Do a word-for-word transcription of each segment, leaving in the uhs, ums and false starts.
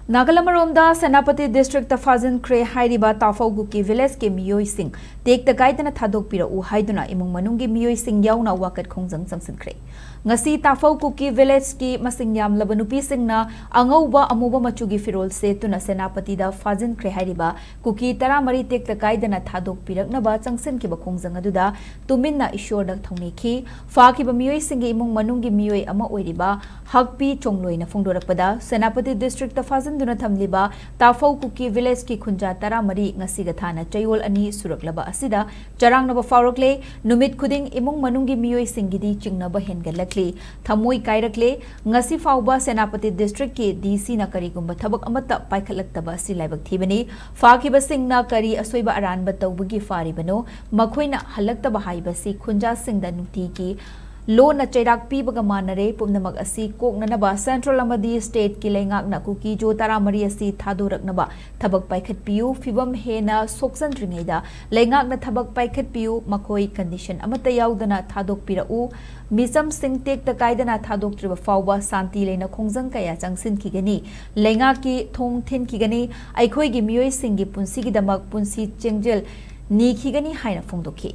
ꯅꯥꯒꯜ ꯑꯃꯔꯣꯝꯗ, ꯁꯦꯅꯥꯄꯇꯤ ꯗꯤꯁꯇ꯭ꯔꯤꯛꯇ ꯐꯥꯖꯤꯟꯈ꯭ꯔꯦ ꯍꯥꯏꯔꯤꯕ ꯇꯥꯐꯧ ꯀꯨꯀꯤ ꯚꯤꯂꯦꯖꯀꯤ ꯃꯤꯑꯣꯏꯁꯤꯡ ꯇꯦꯛꯇ ꯀꯥꯏꯗꯅ ꯊꯥꯗꯣꯛꯄꯤꯔꯛꯎ ꯍꯥꯏꯗꯨꯅ ꯏꯃꯨꯡ ꯃꯅꯨꯡꯒꯤ ꯃꯤꯑꯣꯏꯁꯤꯡ ꯌꯥꯎꯅ ꯋꯥꯀꯠ ꯈꯣꯡꯖꯪ ꯆꯪꯁꯤꯟꯈ꯭ꯔꯦ꯫ ꯉꯁꯤ ꯇꯥꯐꯧ ꯀꯨꯀꯤ ꯚꯤꯂꯦꯖꯀꯤ ꯃꯁꯤꯡ ꯌꯥꯝꯂꯕ ꯅꯨꯄꯤꯁꯤꯡꯅ ꯑꯉꯧꯕ ꯑꯃꯨꯕ ꯃꯆꯨꯒꯤ ꯐꯤꯔꯣꯜ ꯁꯦꯠꯇꯨꯅ ꯁꯦꯅꯥꯄꯇꯤꯗ ꯐꯥꯖꯤꯟꯈ꯭ꯔꯦ ꯍꯥꯏꯔꯤꯕ ꯀꯨꯀꯤ ꯇꯔꯥꯃꯔꯤ ꯇꯦꯛꯇ ꯀꯥꯏꯗꯅ ꯊꯥꯗꯣꯛꯄꯤꯔꯛꯅꯕ ꯆꯪꯁꯤꯟꯈꯤꯕ ꯈꯣꯡꯖꯪ ꯑꯗꯨꯗ ꯇꯨꯃꯤꯟꯅ ꯏꯁꯣꯔꯗ ꯊꯧꯅꯤꯈꯤ꯫ ꯐꯥꯈꯤꯕ ꯃꯤꯑꯣꯏꯁꯤꯡꯒꯤ ꯏꯃꯨꯡ ꯃꯅꯨꯡꯒꯤ ꯃꯤꯑꯣꯏ ꯑꯃ ꯑꯣꯏꯔꯤꯕ ꯍꯛꯄꯤ ꯆꯣꯡꯂꯣꯏꯅ ꯐꯣꯡꯗꯣꯔꯛꯄꯗ, ꯁꯦꯅꯥꯄꯇꯤ ꯗꯤꯁꯇ꯭ꯔꯤꯛꯇ ꯐꯥꯖꯤꯟꯗꯨꯅ ꯊꯝꯂꯤꯕ ꯇꯥꯐꯧ ꯀꯨꯀꯤ ꯚꯤꯂꯦꯖꯀꯤ ꯈꯨꯟꯖꯥ ꯇꯔꯥꯃꯔꯤ ꯉꯁꯤꯒ ꯊꯥꯅ ꯆꯌꯣꯜ ꯑꯅꯤ ꯁꯨꯔꯛꯂꯕ ꯑꯁꯤꯗ ꯆꯔꯥꯡꯅꯕ ꯐꯥꯎꯔꯛꯂꯦ꯫ ꯅꯨꯃꯤꯠ ꯈꯨꯗꯤꯡ ꯏꯃꯨꯡ ꯃꯅꯨꯡꯒꯤ ꯃꯤꯑꯣꯏꯁꯤꯡꯒꯤꯗꯤ ꯆꯤꯡꯅꯕ ꯍꯦꯟꯒꯠꯂꯛꯂꯤ꯫ ꯊꯃꯣꯏ ꯀꯥꯏꯔꯛꯂꯦ꯫ ꯉꯁꯤ ꯐꯥꯎꯕ ꯁꯦꯅꯥꯄꯇꯤ ꯗꯤꯁꯇ꯭ꯔꯤꯛꯀꯤ ꯗꯤ ꯁꯤꯅ ꯀꯔꯤꯒꯨꯝꯕ ꯊꯕꯛ ꯑꯃꯠꯇ ꯄꯥꯏꯈꯠꯂꯛꯇꯕ ꯑꯁꯤ ꯂꯥꯏꯕꯛ ꯊꯤꯕꯅꯤ꯫ ꯐꯥꯈꯤꯕꯁꯤꯡꯅ ꯀꯔꯤ ꯑꯁꯣꯏꯕ ꯑꯔꯥꯟꯕ ꯇꯧꯕꯒꯤ ꯐꯥꯔꯤꯕꯅꯣ? ꯃꯈꯣꯏꯅ ꯍꯜꯂꯛꯇꯕ ꯍꯥꯏꯕꯁꯤ ꯈꯨꯟꯖꯥꯁꯤꯡꯗ ꯅꯨꯡꯇꯤꯒꯤ ꯂꯣꯟꯅ ꯆꯩꯔꯥꯛ ꯄꯤꯕꯒ ꯃꯥꯟꯅꯔꯦ꯫ ꯄꯨꯝꯅꯃꯛ ꯑꯁꯤ ꯀꯣꯛꯅꯅꯕ ꯁꯦꯟꯇ꯭ꯔꯦꯜ ꯑꯃꯗꯤ ꯁ꯭ꯇꯦꯠꯀꯤ ꯂꯩꯉꯥꯛꯅ ꯀꯨꯀꯤꯖꯣ ꯇꯔꯥꯃꯔꯤ ꯑꯁꯤ ꯊꯥꯗꯣꯔꯛꯅꯕ ꯊꯕꯛ ꯄꯥꯏꯈꯠꯄꯤꯌꯨ꯫ ꯐꯤꯕꯝ ꯍꯦꯟꯅ ꯁꯣꯛꯆꯟꯗ꯭ꯔꯤꯉꯩꯗ ꯂꯩꯉꯥꯛꯅ ꯊꯕꯛ ꯄꯥꯏꯈꯠꯄꯤꯌꯨ꯫ ꯃꯈꯣꯏ ꯀꯟꯗꯤꯁꯟ ꯑꯃꯠꯇ ꯌꯥꯎꯗꯅ ꯊꯥꯗꯣꯛꯄꯤꯔꯛꯎ꯫ ꯃꯤꯆꯝꯁꯤꯡ ꯇꯦꯛꯇ ꯀꯥꯏꯗꯅ ꯊꯥꯗꯣꯛꯇ꯭ꯔꯤꯕ ꯐꯥꯎꯕ ꯁꯥꯟꯇꯤ ꯂꯩꯅ ꯈꯣꯡꯖꯪ ꯀꯌꯥ ꯆꯪꯁꯤꯟꯈꯤꯒꯅꯤ꯫ ꯂꯩꯉꯥꯛꯀꯤ ꯊꯣꯡ ꯊꯤꯟꯈꯤꯒꯅꯤ꯫ ꯑꯩꯈꯣꯏꯒꯤ ꯃꯤꯑꯣꯏꯁꯤꯡꯒꯤ ꯄꯨꯟꯁꯤꯒꯤꯗꯃꯛ ꯄꯨꯟꯁꯤ ꯆꯦꯡꯖꯦꯜ नीखिगनी हाइना फोंदोखी।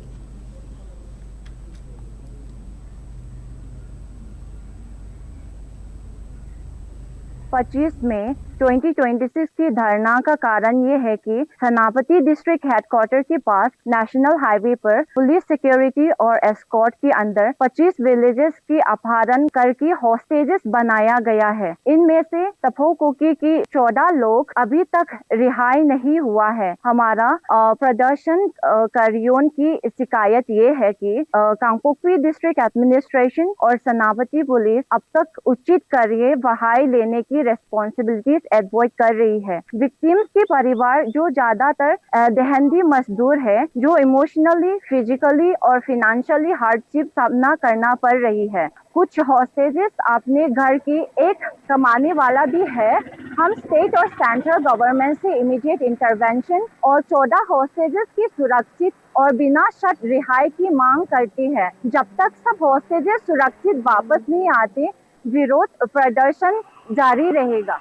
पच्चीस मई ट्वेंटी ट्वेंटी सिक्स की धरना का कारण ये है कि सेनापति डिस्ट्रिक्ट हेडक्वार्टर के पास नेशनल हाईवे पर पुलिस सिक्योरिटी और एस्कॉर्ट के अंदर पच्चीस विलेजेस की अपहरण करके हॉस्टेजेस बनाया गया है। इनमें से तफो कुकी की चौदह लोग अभी तक रिहाई नहीं हुआ है। हमारा अ, प्रदर्शन अ, कारियों की शिकायत ये है कि अ, कांगपोकपी डिस्ट्रिक्ट एडमिनिस्ट्रेशन और सेनापति पुलिस अब तक उचित कार्रवाई लेने की रिस्पॉन्सिबिलिटीज एवॉइड कर रही है। विक्टिम्स के परिवार जो ज्यादातर अ, देहांती मजदूर है, जो इमोशनली, फिजिकली और फिनेंशियली हार्डशिप सामना करना पड़ रही है। कुछ हॉस्टेजेस अपने घर की एक कमाने वाला भी है। हम स्टेट और सेंट्रल गवर्नमेंट से इमीडिएट इंटरवेंशन और चौदह हॉस्टेजेस की सुरक्षित और बिना शर्त रिहाई की मांग करते हैं। जब तक सब हॉस्टेजेस सुरक्षित वापस नहीं आते, विरोध प्रदर्शन जारी रहेगा।